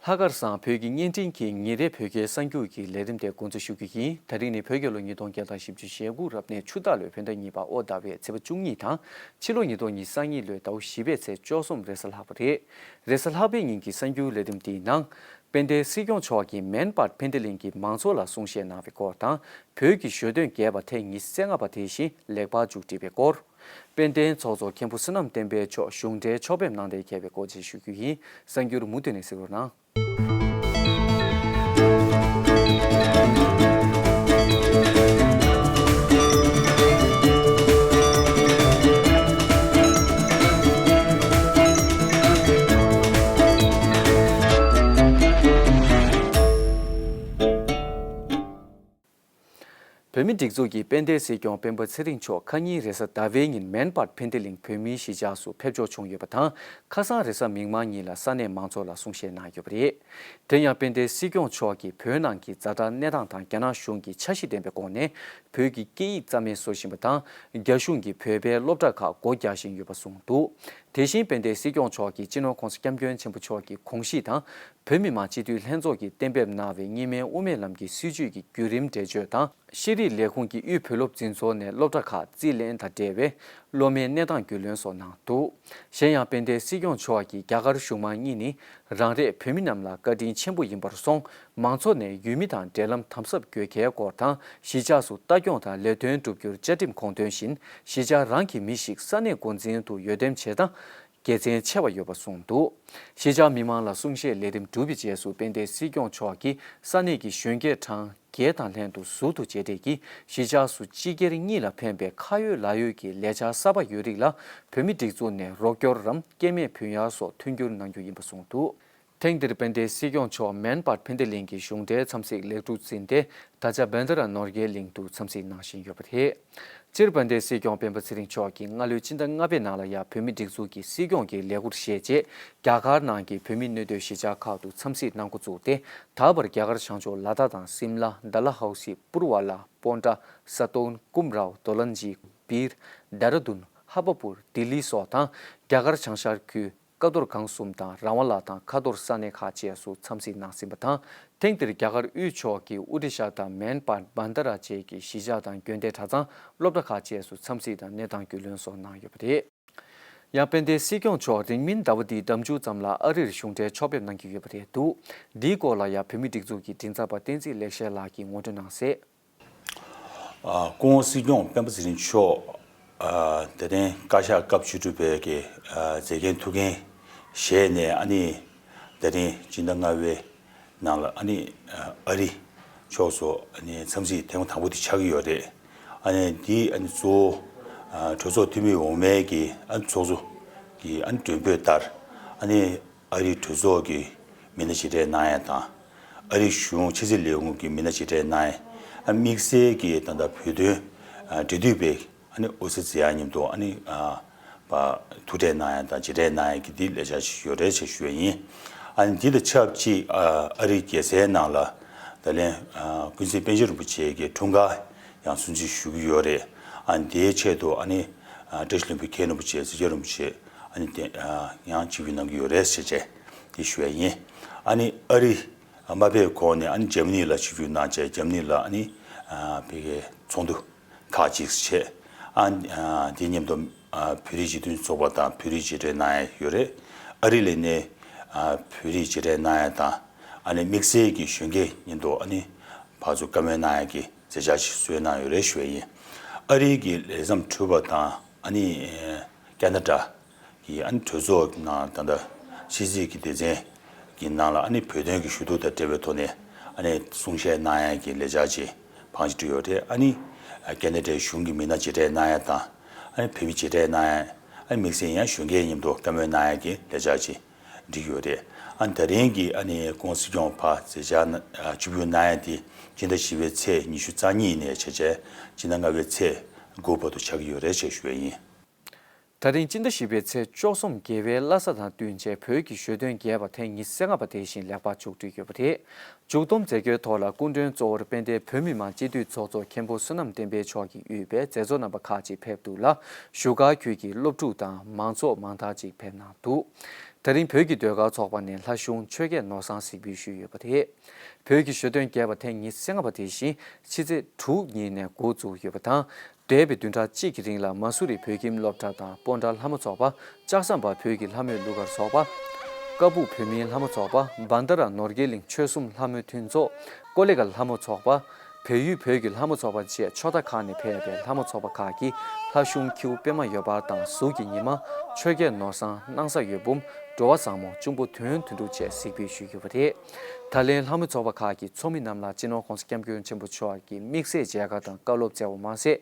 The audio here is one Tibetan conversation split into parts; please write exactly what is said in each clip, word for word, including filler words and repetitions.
ལྷག་དཀར་བཟང་བོད་ཀྱི་བརྙན་འཕྲིན་གྱི་ཉིན་རེའི་བོད་སྐད་གསར་འགྱུར་གྱི་ལས་རིམ་དེ་འགོ་འཛུགས་ཞུ་རྒྱུ་ཡིན། ད་རིང་ནི་བོད་རྒྱལ་ལོ་ཉིས་སྟོང་བརྒྱ་དང་བཞི་བཅུ་ཞེ་དགུ་རབ་གནས་ཆུ་སྟག་ལོའི་བོད་ཟླ་གཉིས་པ་ཨོ་ཟླ་བའི་ཚེས་པ་བཅུ་གཉིས་དང་། ཕྱི་ལོ་ཉིས་སྟོང་ཉི་ཤུ་རྩ་གཉིས་ལོའི་ཟླ་བ་བཞི་པའི་ཚེས་བཅུ་གསུམ་རེས་གཟའ་ལྷག་པ་རེད། རེས་གཟའ་ལྷག་པའི་ཉིན་གྱི་གསར་འགྱུར་ལས་རིམ་འདིའི་ནང་། དཔལ་ལྡན་སྲིད་སྐྱོང་མཆོག་གིས་མན་སྦག་ཕན་ཏེ་གླིང་གི་མང་ཚོགས་ལ་གསུང་བཤད་གནང་བའི་སྐོར་དང་། བོད་ཀྱི་གཞོན་སྟོན་རྒྱས་པ་ཐེངས་ཉི་ཤུ་རྩ་ལྔ་པ་དེ་བཞིན་ལེགས་པར་མཇུག་སྒྲིལ་བའི་སྐོར། དཔལ་ལྡན་ཚོགས་གཙོ་མཁན་པོ་བསོད་ནམས་བསྟན་འཕེལ་མཆོག་གཞུང་འབྲེལ་ཕྱོགས་ཕེབས་གནང་གཏན་འཁེལ་བའི་སྐོར་བཅས་ཞུ་རྒྱུ་ཡིན། གསར་འགྱུར་མུ་མཐུད་ནས་གཟིགས་རོགས་གནང་། བོད་མིའི་སྒྲིག་འཛུགས་ཀྱི་དཔལ་ལྡན་སྲིད་སྐྱོང་སྤེན་པ་ཚེ་རིང་མཆོག་ཁ་ཉིན་རེས་གཟའ་ཟླ་བའི་ཉིན་མན་སྦག་ཕན་ཏེ་གླིང་བོད་མིའི་གཞིས་ཆགས་སུ་ཕེབས་འབྱོར་བྱུང་ཡོད་པ་དང་། ཁ་སང་རེས་གཟའ་མིག་དམར་ཉིན་ལ་ས་གནས་མང་ཚོགས་ལ་གསུང་བཤད་གནང་ཡོད་པ་རེད། དེ་ཡང་དཔལ་ལྡན་སྲིད་སྐྱོང་མཆོག་གིས་བོད་ནང་གི་ཛ་དྲག་གནས་སྟངས་དང་། རྒྱ་ནག་གཞུང་གིས་འཆར་གཞི་ལྡན་པའི་སྒོ་ནས་བོད་ཀྱི་སྐད་ཡིག་རྩ་མེད་བཟོ་བཞིན་པ་དང་། རྒྱ་གཞུང་གིས་བོད་པའི་སློབ་གྲྭ་ཁག་སྒོ་རྒྱག་བཞིན་ཡོད་པ་གསུངས་འདུག་དེ་བཞིན་དཔལ་ལྡན་སྲིད་སྐྱོང་མཆོག་གིས་སྤྱི་ནོར་༸གོང་ས་༸སྐྱབས་མགོན་ཆེན་པོ་མཆོག་གི་དགོངས་གཞི་དང་། བོད་མི་མང་སྤྱི་འཐུས་ལྷན་ཚོགས་ཀྱིས་གཏན་འབེབས་གནང་བའི་གཉིས་སྨན་དབུ་མའི་ལམ་གྱི་སྲིད་བྱུས་ཀྱི་བརྒྱུད་རིམ་འགྲེལ་བརྗོད་དང་། ཤེས་རིག་ལས་ཁུངས་ཀྱིས་དབུས་བོད་སློབ་འཛིན་ཚོགས་ནས་སློབ་གྲྭ་ཁག་རྩིས་ལེན་དང་འབྲེལ་བའི་སློབ་མའི་གནས་སྟངས་རྒྱུས་ལོན་སོགས་གནང་འདུག་གཞན་ཡང་དཔལ་ལྡན་སྲིད་སྐྱོང་མཆོག་གིས་རྒྱ་གར་གཞུང་མང་གཉིས་ནི་རང་རེའི་བོད་མི་རྣམས་ལ་བཀའ་དྲིན་ཆེན་པོ་ཡིན་པར་སོང་། མང་ཚོགས་ནས་ཡུལ་མི་དང་འབྲེལ་ལམ་དམ་ཟབ་དགོས་གལ་སྐོར་དང་། གཞིས་ཆགས་སུ་ལྟ་སྐྱོང་དང་ལས་དོན་བསྒྲུབ་རྒྱུར་བཅའ་ཁྲིམས་དགོངས་དོན་བཞིན་གཞིས་ཆགས་རང་གི་མི་ཞིག་ས་གནས་འགོ་འཛིན་དུ་འོས་འདེམས་བྱེད་སྟངས་དགེ་མཚན་ཆེ་བ་ཡོད་པ་གསུངས་འདུག་གཞིས་ཆགས་མི་མང་ལ་གསུང་བཤད་ལས་རིམ་གྲུབ་པའི་རྗེས་སུ་དཔལ་ལྡན་སྲིད་སྐྱོང་མཆོག་གིས་ས་གནས་ཀྱི་གཞོན་སྐྱེས་གྲངས་བརྒྱད་དང་ལྷན་དུ་ཟུར་དུ་མཇལ་འཕྲད་ཀྱིས་གཞིས་ཆགས་སུ་སྤྱི་སྒེར་གཉིས་ལ་ཕན་པའི་ཁ་ཡོད་ལག་ཡོད་ཀྱི་ལས་འཆར་གསར་པ་ཡོད་རིགས་ལ་བོད་མིའི་སྒྲིག་འཛུགས་ནས་རོགས་སྐྱོར་རམ་སྐྱེད་མེད་བུན་གཡར་སོགས་མཐུན་འགྱུར་གནང་རྒྱུ་ཡིན་པ་གསུངས་འདུག་ཐེངས་འདིར་དཔལ་ལྡན་སྲིད་སྐྱོང་མཆོག་མན་སྦག་ཕན་ཏེ་གླིང་གི་གཞུང་འབྲེལ་འཚམས་གཟིགས་ལེགས་གྲུབ་འཛིན་ཏེ། ད་ཆ་བན་དྷ་ར་ནོར་གྱི་གླིང་དུ་འཚམས་གཟིགས་གནང་བཞིན་ཡོད་པ་རེད། སྤྱིར་དཔལ་ལྡན་སྲིད་སྐྱོང་སྤེན་པ་ཚེ་རིང་མཆོག་གིས་སྔ་ལོའི་སྤྱི་ཟླ་ལྔ་པའི་ནང་ལ་ཡང་བོད་མིའི་སྒྲིག་འཛུགས་ཀྱི་སྲིད་སྐྱོང་གི་ལས་འཁུར་བཞེས་རྗེས། རྒྱ་གར་ནང་གི་བོད་མིའི་གནས་སྡོད་གཞིས་ཆགས་ཁག་ཏུ་འཚམས་གཟིགས་གནང་འགོ་བཙུགས་ཏེ། ད་བར་རྒྱ་གར་བྱང་ཕྱོགས་ལ་དྭགས་དང་སིམ་ལ། ཌལ་ཧོ་སི། པུར་བ་ལ། པོན་ཏྲ། ས་ཏོན། ཀུམ་རའོ། དོ་ལན་ཇི། སྦིར། ལྡེ་ར་ལྡུན། ཧ་པ་པུར། ལྡི་ལི་སོགས་དང་། རྒྱ་གར་བྱང་ཤར་ཁུལ། ཀ་རྡོར་སྒང་གསུམ་དང་ར་ཝ་ལ་དང་ཁ་རྡོར་ས་གནས་ཁག་བཅས་སུ་འཚམས་གཟིགས་གནང་ཟིན་པ་དང་། ཐེངས་འདིར་རྒྱ་གར་དབུས་ཕྱོགས་ཀྱི་ཨོ་ཌི་ཤ་དང་མན་སྦག། བན་དྷ་ར་བཅས་ཀྱི་གཞིས་ཆགས་དང་དགོན་སྡེ་གྲྭ་ཚང་། སློབ་གྲྭ་ཁག་བཅས་སུ་འཚམས་གཟིགས་དང་གནས་སྟངས་རྒྱུས་ལོན་སོགས་གནང་ཡོད་པ་རེད། ཡང་དཔལ་ལྡན་སྲིད་སྐྱོང་མཆོག་རིང་མིན་ཟླ་བ་འདིའི་ཟླ་མཇུག་ཙམ་ལ་ཨ་རིར་གཞུང་འབྲེལ་ཕྱོགས་ཕེབས་གནང་གི་ཡོད་པ་རེད་འདུག་འདིའི་སྐོར་ལ་ཡང་བོད་མིའི་སྒྲིག་འཛུགས་ཀྱི་མགྲིན་ཚབ་པ་བསྟན་འཛིན་ལེགས་བཤད་ལགས་ཀྱིས་ངོ་སྤྲོད་གནང་གསལ། ཨ། སྐུ་ངོ་སྲིད་སྐྱོང་སྤེན་པ་ཚེ་རིང་མཆོག་ཨ། དེ་རིང་བཀའ་ཤག་སྐབས་བཅུ་དྲུག་པའི་གི་ཨ། མཛད་འགན་ཐུགས་འགན་བཞེས་ནས། ཨ་ནི་དེ་རིང་སྤྱི་ཟླ་ལྔ་པའི་ནང་ལ་ཨ་ནི་ཨ། ཨ་རི་ཕྱོགས་སུ་ཨ་ནི་འཚམས་གཟིགས་ཐེངས་དང་པོ་དེ་ཆགས་ཀྱི་ཡོད་རེད། ཨ་ནི་འདི་ཨ་ནི་གཙོ་བོ་ཨ། གྲོས་ཚོགས་འཐུས་མི་འོག་མའི་གི་ཨ་ནི་ཚོགས་གཙོ་གི་ཨ་ནི་མགྲོན་འབོད་ལྟར། ཨ་ནི་ཨ་རིའི་གྲོས་ཚོགས་ཀྱི་མི་སྣ་མཇལ་འཕྲད་གནང་ཡ་དང་། ཨ་རིའི་གཞུང་ཕྱི་སྲིད་ལས་ཁུངས་ཀྱི་མི་སྣ་མཇལ་འཕྲད་གནང་ཡ། ཨ། དམིགས་བསལ་གྱིས་ད་ལྟ་བོད་དོན་ཨ། འབྲེལ་མཐུད་པའི་ཨ་ནི་ཨོ་སི་ཛི་ཡ་མཉམ་དུ་ཨ་ནི་ཨ། པ་ཐུག་འཕྲད་གནང་ཡ་དང་མཇལ་འཕྲད་གནང་ཡ་གི་འདི་ལས་འཆར་ཞིག་ཡོད་རེད་ཅེས་ཞུ་ཡ་ཡིན། ཨ་ནི་འདི་དང་ཆབས་ཅིག་ཨ། ཨ་རིའི་རྒྱལ་སའི་ནང་ལ་ད་ལན་ཨ། ཀུན་གཟིགས་པཎ་ཆེན་རིན་པོ་ཆེ་གི་འཁྲུངས་སྐར་ཡང་སྲུང་བརྩི་ཞུ་གི་ཡོད་རེད། ཨ་ནི་དེའི་ཆེད་དུ་ཨ་ནི་ཨ། བཀྲ་ཤིས་ལྷུན་པོའི་མཁན་རིན་པོ་ཆེ། སྲིད་སྐྱོང་རིན་པོ་ཆེ། ཨ་ནི་དེ་ཨ། ཡང་ཆིབས་བསྒྱུར་གནང་གི་ཡོད་རེད་ཟེར་བྱས་དེ་ཞུ་ཡ་ཡིན། ཨ་ནི་ཨ་རི་མ་ཕེབས་གོང་ནས་ཨ་ནི་འཇར་མ་ནི་ལ་ཆིབས་བསྒྱུར་གནང་བྱས། འཇར་མ་ནི་ལ་ཨ་ནི་ཨ། ཕ་གིའི་ཚོགས་འདུ་ཁག་ཅིག་བྱས། ཨ། ཨ། དེ་མཉམ་དུ་ཨ། བོད་རིགས་སྤྱི་མཐུན་ཚོགས་པ་དང་བོད་རིགས་མཇལ་འཕྲད་གནང་ཡ་ཡོད་རེད། ཨ་རི་ལ་ནས་ཨ། བོད་རིགས་མཇལ་འཕྲད་གནང་ཡ་དང་། ཨ་ནི་དམིགས་བསལ་གྱི་གཞོན་སྐྱེས་མཉམ་དུ་ཨ་ནི་ཕར་ཚུར་བཀའ་མོལ་གནང་ཡ་གི་མཛད་འཆར་ཞིག་བཟོས་གནང་ཡོད་རེད་ཞུ་ཡ་ཡིན། ཨ་རིའི་གི་ལས་བྱེད་འཕྲུལ་པ་དང་། ཨ་ནི་ཀ་ན་ཌ་གི་ཨ་ནི་གྲོས་ཚོགས་ནང་ད་ལྟ་ཕྱི་སྲིད་ཀྱི་སྡེ་ཚན་གྱི་ནང་ལ་ཨ་ནི་བོད་དོན་གྱི་ཞུ་གཏུག་དང་འབྲེལ་བའི་ཐོག་ནས་ཨ་ནི་གསུང་བཤད་གནང་ཡ་གི་ལས་འཆར་ཅིག་བང་ཞིག་བསྒྲིགས་ཡོད་རེད། ཨ་ནི་ཀ་ན་ཌའི་གཞུང་གི་མི་སྣ་མཇལ་འཕྲད་གནང་ཡ་དང་། ཨ་ནི་བོད་མི་མཇལ་འཕྲད་གནང་ཡ། ཨ་ནི་དམིགས་བསལ་ཡང་གཞོན་སྐྱེས་མཉམ་དུ་བཀའ་མོལ་གནང་ཡ་གི་ལས་འཆར་ཅིག་བསྒྲིགས་ཡོད་རེད། ཨ་ནི་ད་རིང་གི་ཨ་ནི་སྐུ་ངོ་སྲིད་སྐྱོང་ཕར་མཛད་འཆར་ཆིབས་བསྒྱུར་གནང་ཡ་དེ་སྤྱི་ཟླ་བཞི་པའི་ཚེས་ཉི་ཤུ་རྩ་གཉིས་ནས་བྱས་བྱས་སྤྱི་ཟླ་ལྔ་པའི་ཚེས་དགུ་བར་དུ་ཆགས་ཀྱི་ཡོད་རེད་ཅེས་ཞུ་ཡ་ཡིན། ད་རིང་སྤྱི་ཟླ་བཞི་པའི་ཚེས་བཅུ་གསུམ་རྒྱལ་བའི་བླ་གཟའ་དང་བསྟུན་བྱས་བོད་ཀྱི་གཞོན་སྟོན་རྒྱས་པ་ཐེངས་ཉི་ཤུ་རྩ་ལྔ་པ་དེ་བཞིན་ལེགས་པར་མཇུག་སྒྲིལ་ཡོད་པ་རེད། མཇུག་བསྡོམས་མཛད་སྒོའི་ཐོག་ལ་སྐུ་མགྲོན་གཙོ་བོར་དཔལ་ལྡན་བོད་མི་མང་སྤྱི་འཐུས་ཚོགས་གཙོ་མཁན་པོ་བསོད་ནམས་བསྟན་འཕེལ་མཆོག་གིས་དབུས་པའི་མཛད་གཙོ་རྣམ་པ་ཁག་ཅིག་ཕེབས་འདུག་ལ། བཞུགས་སྒར་ཁུལ་གྱི་སློབ་ཕྲུག་དང་མང་ཚོགས་མང་དག་ཅིག་ཕེབས་གནང་འདུག་ད་རིང་བོད་ཀྱི་ཟློས་གར་ཚོགས་པ་ནས་ལྷ་གཞུང་ཆོས་རྒྱལ་ནོར་བཟང་གཟིགས་འབུལ་ཞུས་ཡོད་པ་རེད། བོད་ཀྱི་གཞོན་སྟོན་རྒྱས་པ་ཐེངས་ཉི་ཤུ་རྩ་ལྔ་པ་དེ་བཞིན་ཕྱི་ཚེས་དྲུག་ཉིན་ནས་འགོ་བཙུགས་ཡོད་པ་དང་། འདས་པའི་བདུན་ཕྲག་གཅིག་གི་རིང་ལ་མ་སུ་རི་བོད་ཁྱིམ་སློབ་གྲྭ་དང་སྤོན་ཊ་ལྷ་མོ་ཚོགས་པ། ལྕགས་ཟམ་པ་བོད་ཀྱི་ལྷ་མོའི་གླུ་གར་ཚོགས་པ། ཀ་སྦུག་བོད་མིའི་ལྷ་མོ་ཚོགས་པ། བན་ད་ར་ནོར་རྒྱས་གླིང་ཆོལ་གསུམ་ལྷ་མོའི་མཐུན་ཚོགས། ཀོ་ལི་གྷལ་ལྷ་མོ་ཚོགས་པ། བལ་ཡུལ་བོད་ཀྱི་ལྷ་མོ་ཚོགས་པ་བཅས་ཕྱོགས་མཐའ་ཁག་ནས་ཕེབས་པའི་ལྷ་མོ་ཚོགས་པ་ཁག་གིས་ལྷ་གཞུང་ཁྱེའུ་པད་མ་འོད་འབར་དང་གཟུགས་ཀྱི་ཉི་མ། ཆོས་རྒྱལ་ནོར་བཟང་། སྣང་ས་འོད་འབུམ། འགྲོ་བ་བཟང་མོ། གཅུང་པོ་དོན་དོན་གྲུབ་བཅས་གཟིགས་འབུལ་ཞུས་ཡོད་པ་རེད། ད་ལན་ལྷ་མོ་ཚོགས་པ་ཁག་གི་ཚོགས་མི་རྣམས་ལ་སྤྱི་ནོར་༸གོང་ས་༸སྐྱབས་མགོན་ཆེན་པོ་མཆོག་གིས་དམིགས་བསལ་མཇལ་ཁ་དང་བཀའ་སློབ་སྩལ་བ་མ་ཟད།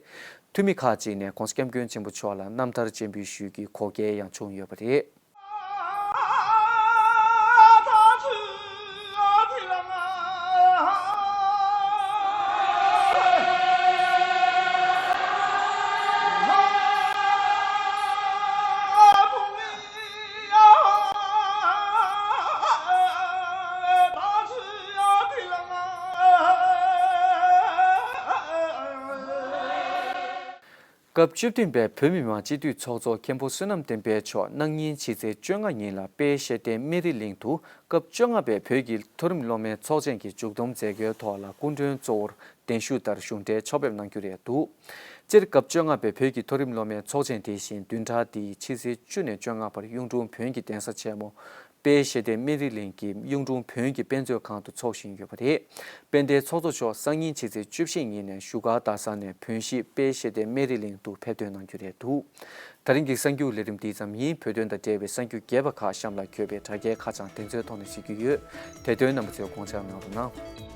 འཐུས་མི་ཁག་ཅིག་ནས་༸གོང་ས་༸སྐྱབས་མགོན་ཆེན་པོ་མཆོག་ལ་རྣམ་ཐར་སྤྱན་འབུལ་ཞུས་རྒྱུའི་གོ་སྐལ་ཡང་བྱུང་ཡོད་པ་རེད། སྐབས་བཅུ་བདུན་པའི་བོད་མི་མང་སྤྱི་འཐུས་ཚོགས་གཙོ་མཁན་པོ་བསོད་ནམས་བསྟན་འཕེལ་མཆོག་གནངས་ཉིན་ཕྱི་ཚེས་བཅོ་ལྔ་ཉིན་ལ་དཔལ་ཤེས་ལྡན་སྨན་རི་གླིང་དུ་སྐབས་བཅོ་ལྔ་པའི་བོད་ཀྱི་མཐོ་རིམ་སློབ་མའི་ཚོགས་ཆེན་གྱི་མཇུག་བསྡོམས་མཛད་སྒོའི་ཐོག་ལ་སྐུ་མགྲོན་གཙོ་བོར་གདན་ཞུ་ལྟར་གཞུང་འབྲེལ་ཕྱོགས་ཕེབས་གནང་རྒྱུ་རེད་འདུག་སྤྱིར་སྐབས་བཅོ་ལྔ་པའི་བོད་ཀྱི་མཐོ་རིམ་སློབ་མའི་ཚོགས་ཆེན་དེ་བཞིན་བདུན་ཕྲག་འདིའི་ཕྱི་ཚེས་བཅུ་ནས་བཅོ་ལྔ་བར་གཡུང་དྲུང་བོན་གྱི་གདན་ས་ཆེན་མོ། དཔལ་ཤེས་ལྡན་སྨན་རི་གླིང་གི་གཡུང་དྲུང་བོན་གྱི་དཔེ་མཛོད་ཁང་དུ་འཚོགས་བཞིན་ཡོད་པ་རེད། དཔལ་ལྡན་ཚོགས་གཙོ་མཆོག་སང་ཉིན་ཕྱི་ཚེས་བཅུ་བཞི་ཉིན་ནས་བཞུགས་སྒར་རྡ་ས་ནས་བོན་གཞིས་དཔལ་ཤེས་ལྡན་སྨན་རི་གླིང་དུ་ཕེབས་ཐོན་གནང་རྒྱུ་རེད་འདུག་དེ་རིང་གི་གསར་འགྱུར་ལས་རིམ་འདི་ཙམ་ཡིན། བོད་དོན་དང་འབྲེལ་བའི་གསར་འགྱུར་རྒྱས་པ་ཁག་གཤམ་ལ་འཁོད་པའི་དྲ་རྒྱའི་ཁ་བྱང་དེ་ཚོའི་ཐོག་ནས་གཟིགས་རྒྱུ་ཡོད། དེ་དོན་རྣམ་པ་ཚོས་དགོངས་འཇགས་གནང་རོགས་གནང་།